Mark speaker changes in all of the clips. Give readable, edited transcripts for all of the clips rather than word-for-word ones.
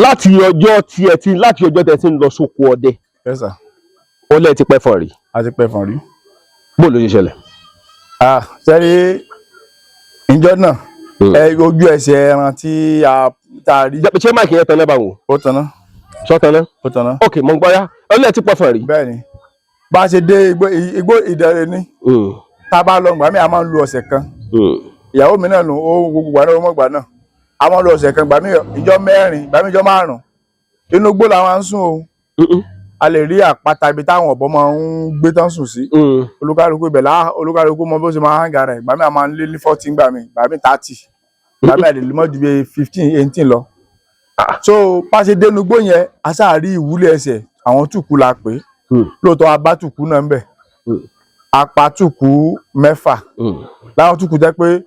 Speaker 1: Láti ọjọ́ tí ẹ ti láti ọjọ́ tẹ ti ń lọ sóko ọdẹ,
Speaker 2: Yes sir.
Speaker 1: Ó lẹ́ẹ̀ ti pẹ́ fọ̀n rí?
Speaker 2: A ti pẹ̀fọ̀n rí.
Speaker 1: Bó ló ṣe ṣẹlẹ̀?
Speaker 2: Ah, sẹ́rí ìjọ náà, ẹ ojú ẹsẹ̀ ẹran tí a tá a rí.
Speaker 1: Ṣé mic yẹn tanná báwo?
Speaker 2: Ó tanná.
Speaker 1: Sọ tanná?
Speaker 2: Ó tanná.
Speaker 1: Ok, mo ń gbọ́ yá, ó lẹ́ẹ̀ ti pẹ́ fọ̀n rí.
Speaker 2: Bẹ́ẹ̀ ni, bá a ṣe dé igbó Ìdẹ̀rẹ̀ ni, tá a bá lọ gbà mí, a máa ń lu ọ̀sẹ̀ kan. Ìyàwó mi náà nù ó gbogbo gbà náà, ó mọ̀ gbà náà, a máa ń lu ọ̀sẹ̀ kan, gbà mí ìjọ 4, gbà mí ìjọ 5. Inú igbó la máa ń sùn o. A lè rí àpáta ibi táwọn ọ̀bọ máa ń gbé tán sùn sí. Olúkálukú ibẹ̀ lá, olúkálukú mọ bó ṣe máa ń gara ẹ̀. Gbà mí, a máa ń lé ní 40, gbà mí, gbà mí 30, gbà mí, a lè mọ́ ju bí 15, 18 lọ. So bá a ṣe dénú igbó yẹn, a sáà rí ìwúlẹ̀ ẹsẹ̀ àwọn tùkú la pè é. Lóòótọ́, a bá tùkú náà ń bẹ̀. A pa tùkú 6 láwọn tùkú jẹ́ pé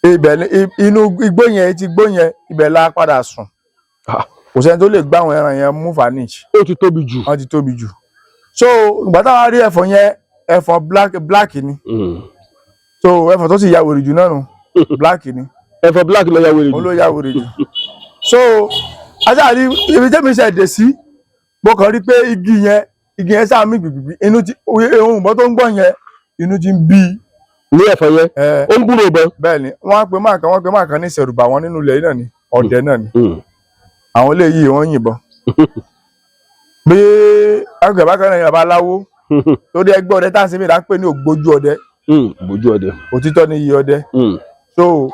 Speaker 2: ibẹ̀ inú igbó yẹn ti igbó yẹn, ibẹ̀ la padà sùn. Kò sẹ́ni tó lè gbá àwọn ẹran yẹn mú vanish.
Speaker 1: Ó ti tóbi jù.
Speaker 2: Wọ́n ti tóbi jù. So ìgbà táwa rí ẹ̀fọn yẹn, ẹ̀fọn black black ni. So ẹ̀fọn tó sì ya wèrè jù náà nù, black ni.
Speaker 1: Ẹ̀fọn black ló ya wèrè
Speaker 2: Òun
Speaker 1: jù.
Speaker 2: ló ya wèrè jù. So aṣáàrí ibi tẹ́mi ṣe dé sí, mo kàn rí pé igi yẹn sáà mí gbìgbìgbì. Inú ti ohun ìbọn tó ń gbọ́ yẹn, inú ti ń bí.
Speaker 1: Ní ẹ̀fọn yẹn?
Speaker 2: Ẹ.
Speaker 1: Ó ń gbúrò ìbọn.
Speaker 2: Bẹ́ẹ̀ ni, wọ́n á pe máa kan, wọ́n pe máa kan ní ìṣẹ̀rùbà wọn nínú ilẹ̀ yìí náà ni, ọdẹ náà ni. Àwọn eléyìí, wọ́n yìnbọn bí agbègbè bákan náà ní babaláwo torí ẹgbẹ́ ọdẹ tá à ń sinmi ìdá pé ní ògbójú ọdẹ.
Speaker 1: Bójú ọdẹ.
Speaker 2: Òtítọ́ ní iye ọdẹ. So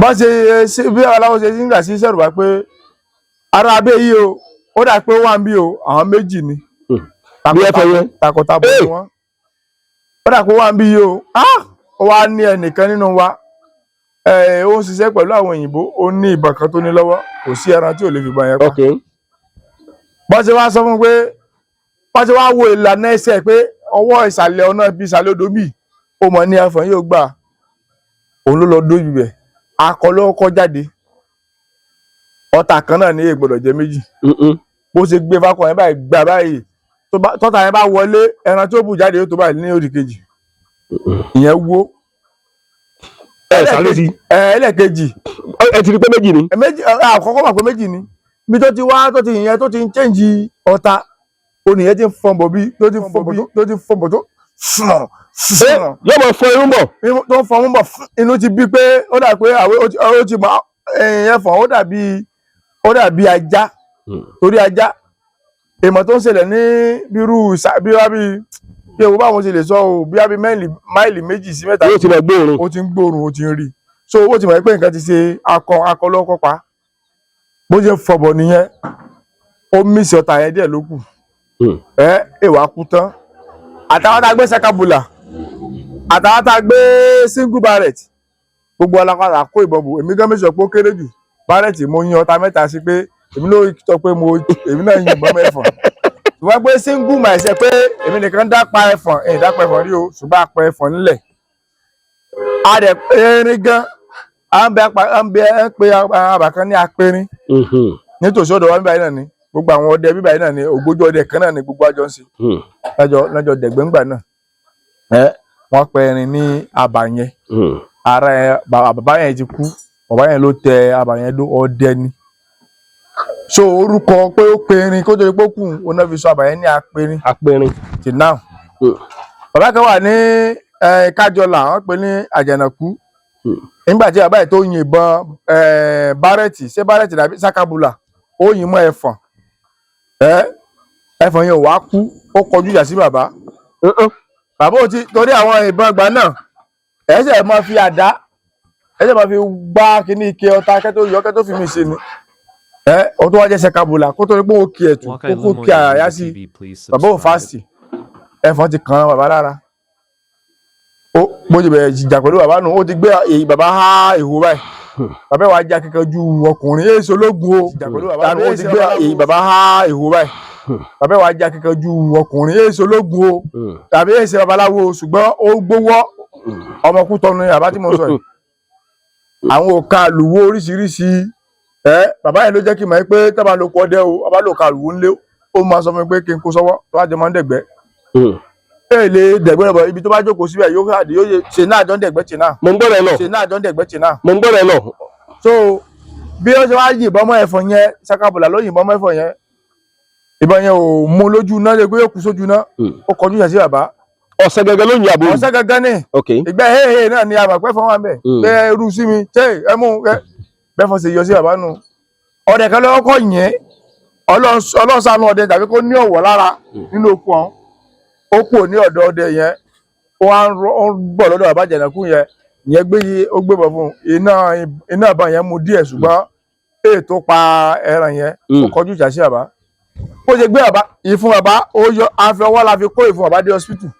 Speaker 2: bọ́n ṣe bí babaláwo ṣe ń gbà sí ìṣẹ̀rùbà pé ara abẹ́ yìí o, ó dà pé ó wà ń bí o, àwọn méjì ni.
Speaker 1: Bí ẹ̀fọn yẹn?
Speaker 2: Takọtabo ni wọ́n. Ó dà pé ó wà ń bí yìí o. Ah! Ó wá ní ẹnìkan nínú wa, ó ń ṣiṣẹ́ pẹ̀lú àwọn òyìnbó, ó ní ìbọn kan tó ní lọ́wọ́, kò sí ẹran tí ò lè fi ìbọn yẹn pa. Bọ́n ṣe wá sọ fún un pé wọ́n ṣe wá wo ìlànà ẹsẹ̀ pé ọwọ́ ìsàlẹ̀ ọ̀nà ibi ìsàlẹ̀ odò bíi ó mọ̀ ní ẹfọ̀n yóò gbà, òun ló lọ dójú bẹ̀, akọ ló kọ́ jáde. Ọta kan náà ní èè gbọ́dọ̀ jẹ́ méjì. Bó ṣe gbé fakọ yẹn báyìí gbà báyìí, tọ́ta yẹn bá wọlé, ẹran tó bù jáde yóò tó báyìí ní òdì kejì. Ìyẹn wó.
Speaker 1: Ẹ sáré sí.
Speaker 2: Ẹ ẹlẹ́ẹ̀kejì.
Speaker 1: Ẹ ti rí pé méjì ni.
Speaker 2: Ẹ méjì, ẹ àkọ́kọ́ mọ̀ pé méjì ni. Bí tó ti wá tó ti ìyẹn tó ti ń change ọta, oníyẹn ti ń fọn bọ̀ bí tó ti ń fọn bọ̀ tó ti ń fọn bọ̀ tó fún
Speaker 1: Ṣé yóò máa fọ irun bọ̀?
Speaker 2: Tó ń fọn bọ̀, inú ti bí pé ó dà pé àwẹ ó ti mọ ẹ̀yìn ẹ̀fọn, ó dàbí ajá, torí ajá èèmọ̀ tó ń ṣẹlẹ̀ ní bírú bí wá bí bí ewu báwọn ṣe lè sọ o, bí wá bí máìlì 2 sí 3.
Speaker 1: Yóò ti máa gbóòórùn.
Speaker 2: Ó ti ń gbóòórùn, ó ti ń rí. So ó ti mọ̀ pé nǹkan ti ṣe akọ, akọ lọ́kọ́ pa. Bó ṣe fọbọ̀ nìyẹn, ó miss ọta yẹn díẹ̀ ló kù. Ẹ èwà kú tán. Àtàwọn tá a gbé sakabula, àtàwọn tá a gbé single barrett, gbogbo alákàtà kó ìbọn bò. Èmi gan mẹ́sàn pé ó kéré jù barrett, mo yin ọta 3 sí pé èmi ló sọ pé mo èmi náà yìnbọn mẹ́fọ̀n, ṣùgbọ́n pé single my ṣe pé èmi nìkan dá pa ẹfọ̀n, èyí dá pa ẹfọ̀n rí o, ṣùgbọ́n a pa ẹfọ̀n nílẹ̀. A dẹ̀ erin gan, à ń bẹ à ń bẹ ẹ ń pe àbàkan ní apẹrin nítòsí ọ̀dọ̀ wa bíbáyìí náà ni gbogbo àwọn ọdẹ bíbáyìí náà ni ògbójú ọdẹ kan náà ni gbogbo àjọ ń ṣe lọ́jọ́ dẹ̀gbẹ́ngbà náà. Ẹ wọ́n pa erin ní àbà yẹn. Ara ẹ bàbá yẹn ti kú, bàbá yẹn ló tẹ àbà yẹn dó, ọdẹ ni. So orúkọ pé ó pe erin kó tó di pé ó kù, ó náà fi sọ àbà yẹn ní apẹrin.
Speaker 1: Apẹrin.
Speaker 2: Till now. Bàbá kan wà ní Kájọlà, wọ́n pè ní Àjànàkú. Nígbà tí bàbá yìí tó yìnbọn barrett, ṣé barrett dàbí sakabula, ó yìn mọ́ ẹfọ̀n, ẹfọ̀n yẹn ò wá kú, ó kọjú ìjà sí bàbá. Bàbá ò ti torí àwọn ìbọn ìgbà náà, ẹsẹ̀ máa fi àdá, ẹsẹ̀ máa fi gbá kíní ike ọta kẹ́tó yọ kẹ́tó fi mí ṣe ni ẹ ó tó wá jẹ́ sakabula kó tó rí pé ó kí ẹ̀tù kó kó kí àyà sí bàbá ò fásitì, ẹfọ̀n ti kàn án bàbá lára. Ó bó ti bẹ̀rẹ̀ jìjà pẹ̀lú bàbá nù, ó ti gbé èyí bàbá há ìhó báyìí. Bàbá wa já kíkanjú ọkùnrin èso ológun o jìjà pẹ̀lú bàbá nù, ó ti gbé èyí bàbá há ìhó báyìí. Bàbá wa já kíkanjú ọkùnrin èso ológun o tàbí èsè babaláwo, ṣùgbọ́n ó gbówọ́ ọmọkú tọnu ni bàbá tí mo sọ yìí. Àwọn òka àlùwò oríṣiríṣi ẹ bàbá yẹn ló jẹ́ kí n mọ̀ pé tọ́ba ló kọ́ ọdẹ o, ọba ló ka àlùwò ńlé, ó máa sọ fún mi pé kí n kó sọ́wọ́ tó bá jẹ mọ́ ń dẹ̀gbẹ́ ẹ lè dẹ̀gbẹ́ lọ́bọ̀ ibi tó bá jókòó síbẹ̀ yóò hàdí yóò ṣe náà jọ ń dẹ̀gbẹ́ tì náà.
Speaker 1: Mo ń gbọ́dọ̀ lọ.
Speaker 2: Ṣe náà jọ ń dẹ̀gbẹ́ tì náà.
Speaker 1: Mo ń gbọ́dọ̀ lọ.
Speaker 2: So Bí ó ṣe wá yìnbọn mọ́ ẹ̀fọn yẹn, sakabula ló yìnbọn mọ́ ẹ̀fọn yẹn, ìbọn yẹn ò mú lójú náà, lè gbé yóò kú sójú náà. Ó kọjú ìjà sí bàbá.
Speaker 1: Ọ̀sẹ̀ gẹ́gẹ́ ló yin àbò?
Speaker 2: Ọ̀sẹ̀ gangan ni. Ìgbẹ́ hehe náà ni àmọ̀ pẹ́ fọ́n wà mẹ́ bẹ́ẹ̀ irú sí mi ṣé ẹ mú ẹ bẹ́ẹ̀ fọ́n ṣe yọ sí bàbá nù. Ọdẹ kan lọ́wọ́ kọ́ yẹn, Ọlọ́run ṣàánú ọdẹ tàbí kó ní ọ̀wọ̀ lára nínú oko ọ̀hún. Ó kù ní ọ̀dọ̀ ọdẹ yẹn, ó wá ń bọ̀ lọ́dọ̀ bàbá Àjànàkú yẹn. Ìyẹn gbé yí, ó gbé bọ̀ fún un, iná iná ìbọn yẹn mú díẹ̀, ṣùgbọ́n èè tó pa ẹran yẹn, ó kọjú ìjà sí bàbá. Bó ṣe gbé bàbá, ìfun bàbá ó yọ, àfi ọwọ́ la fi kó ìfun bàbá dé hospital.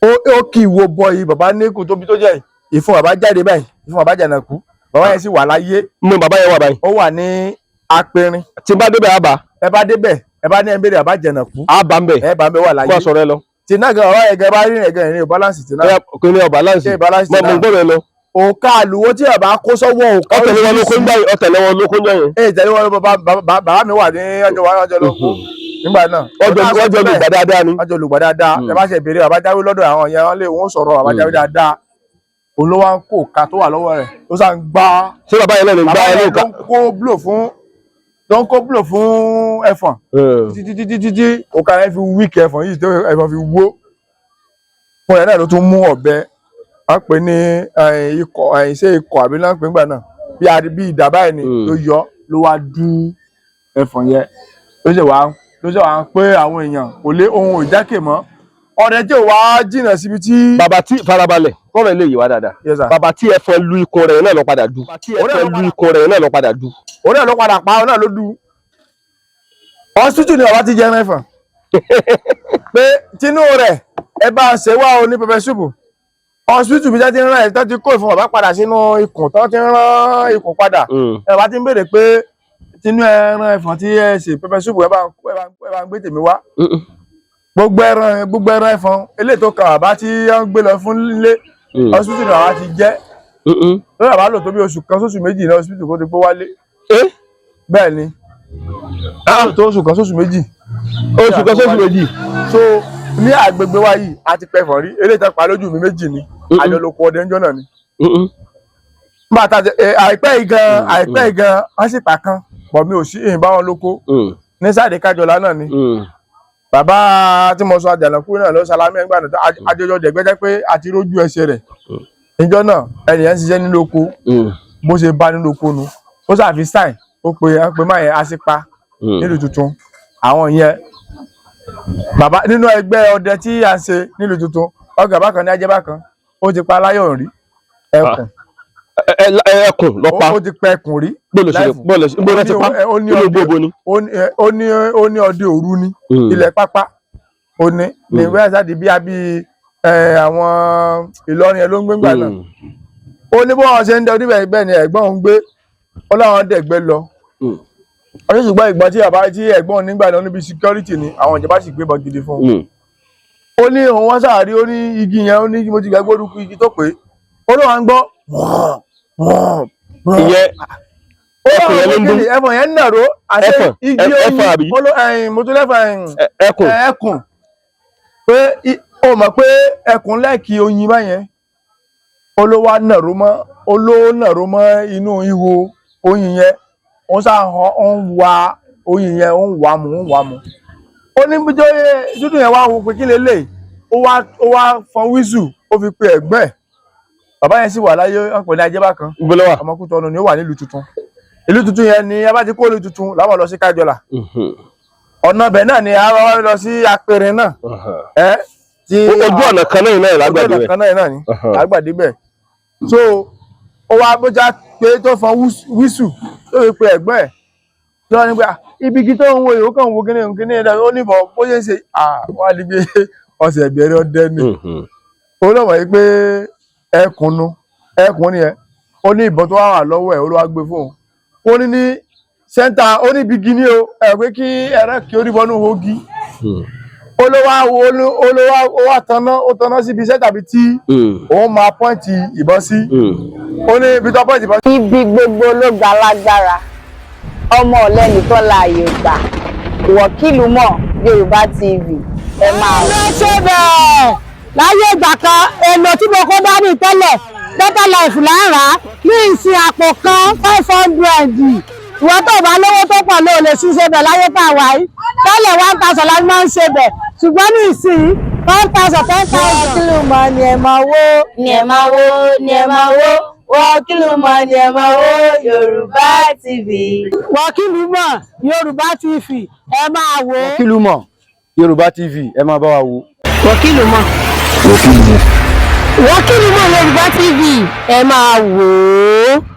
Speaker 2: Ó kì í wo bọ yìí, bàbá ní kù tóbi tó jẹ́ yìí. Ìfun bàbá jáde báyìí, ìfun bàbá Àjànàkú. Bàbá yẹn sì wà láyé.
Speaker 1: Mo bàbá yẹn wà báyìí?
Speaker 2: Ó wà ní Apẹ̀rin.
Speaker 1: Tí n bá débẹ̀, àbá?
Speaker 2: Ẹ bá débẹ̀, ẹ bá ní ẹ ń béèrè bàbá Àjànàkú.
Speaker 1: Àbá ń bẹ̀.
Speaker 2: Ẹ bá ń bẹ, wà láyé.
Speaker 1: Kó a sọ̀rọ̀ ẹ lọ.
Speaker 2: Tí náà gan, bàbá yẹn gan bá rí rìn gan, ìrìn ò balance tí náà.
Speaker 1: Ẹ kò ní ọba láǹsì.
Speaker 2: Ṣé balance
Speaker 1: Mọ
Speaker 2: tí
Speaker 1: mo
Speaker 2: náà?
Speaker 1: gbọ́dọ̀ ẹ lọ.
Speaker 2: Òkà àlùwò tí bàbá kó sọ́wọ́, òkà.
Speaker 1: Ọ̀tẹ̀lẹ̀ wọn ló kó ń gbà, ọ̀tẹ̀lẹ̀ wọn ló kó ń jọ yẹn.
Speaker 2: Ẹ tẹ̀lé wọn, bàbá mi wà ní ọjọ́ wa, ọjọ́ ló kú nígbà náà.
Speaker 1: Ọjọ́ wọ́n jọ lùgbà dáadáa ni.
Speaker 2: Wọ́n jọ lùgbà dáadáa. Ẹ bá ṣe béèrè bàbá jáwé lọ́dọ̀ àwọn yẹn, wọ́n lè wọ́n sọ̀rọ̀ bàbá jáwé dáadáa. Òun ló wá ń kó òkà tó wà lọ́wọ́ rẹ̀, ó sá ń gbá.
Speaker 1: Ṣé bàbá yẹn náà ló ń gbá
Speaker 2: Bàbá
Speaker 1: ẹ
Speaker 2: yẹn
Speaker 1: lóka?
Speaker 2: ló ń kó blow fún, ló ń kó blow fún ẹ̀fọ̀n títí títí títí òkà yẹn fi weak ẹ̀fọ̀n yìí, tó ẹ̀fọ̀n fi wó fún ẹ̀ náà. Ló tún mú ọ̀bẹ, wọ́n pè ní ikọ̀, ṣé ikọ̀ àbí náà pè nígbà náà, bí bí ìdá báyìí ni. Ló yọ, ló wá dú ẹ̀fọ̀n yẹn, ló ṣe wá ń pé àwọn èèyàn kò lé ohun ìjákè mọ́ ọdẹ tí ò wá jìnnà síbi tí.
Speaker 1: Bàbá tí farabalẹ̀ kọ́rọ̀ ilé yìí wá dáadáa.
Speaker 2: Yes, sir.
Speaker 1: Bàbá tí ẹ̀fọn lu ikùn rẹ̀ náà lọ padà du. Bàbá tí ẹ̀fọn lu ikùn rẹ̀ náà lọ padà du.
Speaker 2: Òun náà ló padà pa, òun náà ló du. Hospital ni bàbá ti jẹ ẹran ẹ̀fọ̀n pé tinú rẹ̀ ẹ bá ń ṣe wá o ní pepper soup. Hospital bí ti ń rán ẹ̀ tó ti kó ìfun bàbá padà sínú ikùn, tó ti ń rán ikùn padà, ẹ bá ti ń béèrè pé tinú ẹran ẹ̀fọ̀n tí ẹ ṣe pepper soup, ẹ bá ń gbé tèmi wá. Gbogbo ẹran ẹ̀fọ̀n eléyìí tó kan bàbá tí wọ́n gbé lọ fún ilé, hospital ni bàbá ti jẹ́. Lórí bàbá lò tó bí oṣù kan sóṣù 2 ní hospital kó ti pé wálé. Bẹ́ẹ̀ ni, ó lò tó oṣù kan sóṣù 2.
Speaker 1: Oṣù kan sóṣù 2.
Speaker 2: So ní àgbègbè wa yìí, a ti pẹfọ̀n rí. Eléyìí tó pa lójú mi, méjì ni. Àjọlòkọ ọdẹ ńjọ́ náà ni. Nígbà tá a àìpẹ́ yìí gan wọ́n sì pa kan pọ̀, mi ò sí ìyìn bá wọn lóko ní sáàdì Kájọlá náà ni. Bàbá tí mo sọ, Àjànàkú náà ló sálámì ẹgbà náà, àjọjọ dẹ̀gbẹ́jẹ́ pé a ti rójú ẹsẹ̀ rẹ̀ níjọ́ náà. Ẹnìyẹn ń ṣiṣẹ́ nínú oko, bó ṣe bá nínú oko nu, ó ṣàfi sáìn, ó pe ẹ pé má yẹn á sí pa nílùú tuntun. Àwọn yẹn bàbá nínú ẹgbẹ́ ọdẹ tí à ń ṣe nílùú tuntun, ọgá bákan ní ajẹ́ bákan, ó ti pa aláyọ̀ rí, ẹkùn.
Speaker 1: Ẹkùn lọ pa?
Speaker 2: Ó ti pa ẹkùn rí.
Speaker 1: Bọ́ọ̀lù ṣe
Speaker 2: Láìfù.
Speaker 1: bọ́ọ̀lù ṣe bọ́ọ̀lù ti pa?
Speaker 2: Ó ní
Speaker 1: Inú
Speaker 2: ọdẹ
Speaker 1: gbogbo ni.
Speaker 2: Ó ní ọdẹ òru ní ilẹ̀ pápá, ó ní ìwé àṣàdì bí abí àwọn Ìlọrin ẹ ló ń gbé ńgbà náà. Ó ní bó wọn ṣe ń dẹ oníbẹ̀, bẹ́ẹ̀ ni ẹ̀gbọ́n òun gbé, ó láwọn dẹ̀gbẹ́ lọ. Ọdún, ṣùgbọ́n ìgbọ́n tí bàbá tí ẹ̀gbọ́n òun nígbà náà níbi security ni àwọn ìjọba sì gbébọn gidi fún un. Ó ní òun wọ́n sáà rí, ó ní igi yẹn, ó ní mo ti gbàgbé orúkọ igi tó pé ó lóun à ń gbọ́ wọ́n wọ́n wọ́n.
Speaker 1: Ìyẹn
Speaker 2: Ó
Speaker 1: ẹkùn yẹn ló ń dún?
Speaker 2: Ẹfọ̀n yẹn ń nàró àti
Speaker 1: Ẹfọ̀n,
Speaker 2: igi oyin.
Speaker 1: Ẹfọ̀n àbí?
Speaker 2: Ó ló ẹyin mo tún lẹ́fọ̀n ẹyin.
Speaker 1: Ẹkùn.
Speaker 2: Ẹkùn pé ó mọ̀ pé ẹkùn lẹ́ẹ̀kì oyin báyẹn. Ó ló wá nàró mọ́, ó ló nàró mọ́ inú ihò oyin yẹn, ó sá hàn, ó ń wa oyin yẹn, ó ń wà mú, ó ń wà mú. Ó ní bí tó yẹ dúdú yẹn wá wo pé kí lélẹ̀, ó wá fọn wíṣù, ó fi pe ẹ̀gbọ́n ẹ̀. Bàbá yẹn sì wà láyé, wọ́n pè ní ajẹ́bá kan.
Speaker 1: Ibo ló wà?
Speaker 2: Ọmọkùtọ́nu ni ó wà nílùú tuntun. Ìlú tuntun yẹn ni a bá ti kó ìlú tuntun láwọn lọ sí Kájọlà, ọ̀nà ibẹ̀ náà ni a wá lọ sí Apẹ̀rẹ̀ náà ẹ tí
Speaker 1: Ojú ọ̀nà kan náà náà
Speaker 2: ojú
Speaker 1: lágbàdo
Speaker 2: ọ̀nà
Speaker 1: rẹ̀.
Speaker 2: kan náà náà ni lágbàdì bẹ̀. So ó wá bójá pé tó fọn wíṣù tó fi pe ẹ̀gbọ́n ẹ̀ tó wá ní pé, "Ah, ibi igi tó ń wo yìí, ó kàn ń wo kíní kíní ẹ̀dá." Ó níbọ̀ bó ṣe ń ṣe wá ní bí ọ̀sẹ̀ ìbẹ̀rẹ̀ ọdẹ ni. Ó lọ́mọ̀ yìí pé ẹkùn nu, ẹkùn ni ẹ. Ó ní ìbọn tó wà lọ́wọ́ ẹ̀, ó ló wá gbé fóun. Ó ní ní center, ó ní ibi gíní o ẹ pé kí ẹrẹ kí ó rí bọnú ogi. Ó ló wá wo, ó ló wá, ó wá tanná, ó tanná síbi iṣẹ́ tàbí tí òun máa point ìbọn sí. Ó ní ibi tó point ìbọn
Speaker 3: Ibi gbogbo ló gba lágbára, ọmọ ọ̀lẹ nìkan láàyè gbà. Ìwọ̀kìlú mọ̀, Yorùbá TV, ẹ máa wò.
Speaker 4: Ló ṣe bẹ́ẹ̀ láyé ìgbà kan, èlò tí mo kó dání tẹ́lẹ̀. Better Life là ń rà á ní ìsìn àpò kan 500. Ìwọ tó bá lówó tó pọ̀ ló lè ṣiṣẹ́ bẹ̀ láyé tá a wà yìí. Tẹ́lẹ̀ 1,000 la máa ń ṣe bẹ̀, ṣùgbọ́n ní ìsìn 5,000, 10,000.
Speaker 3: Wọ́kìlù mọ̀ ni ẹ máa wò, ni ẹ máa wò, ni ẹ máa wò. Wọ́kìlù mọ̀ ni ẹ máa wò Yorùbá TV.
Speaker 4: Wọ́kìlù mọ̀ Yorùbá TV, ẹ máa wò ó.
Speaker 5: Wọ́kìlù mọ̀ Yorùbá TV, ẹ máa bá wa wò.
Speaker 4: Wọ́kìlù mọ̀. Wọ́kìlù mọ̀ Yorùbá TV, ẹ máa wò ó.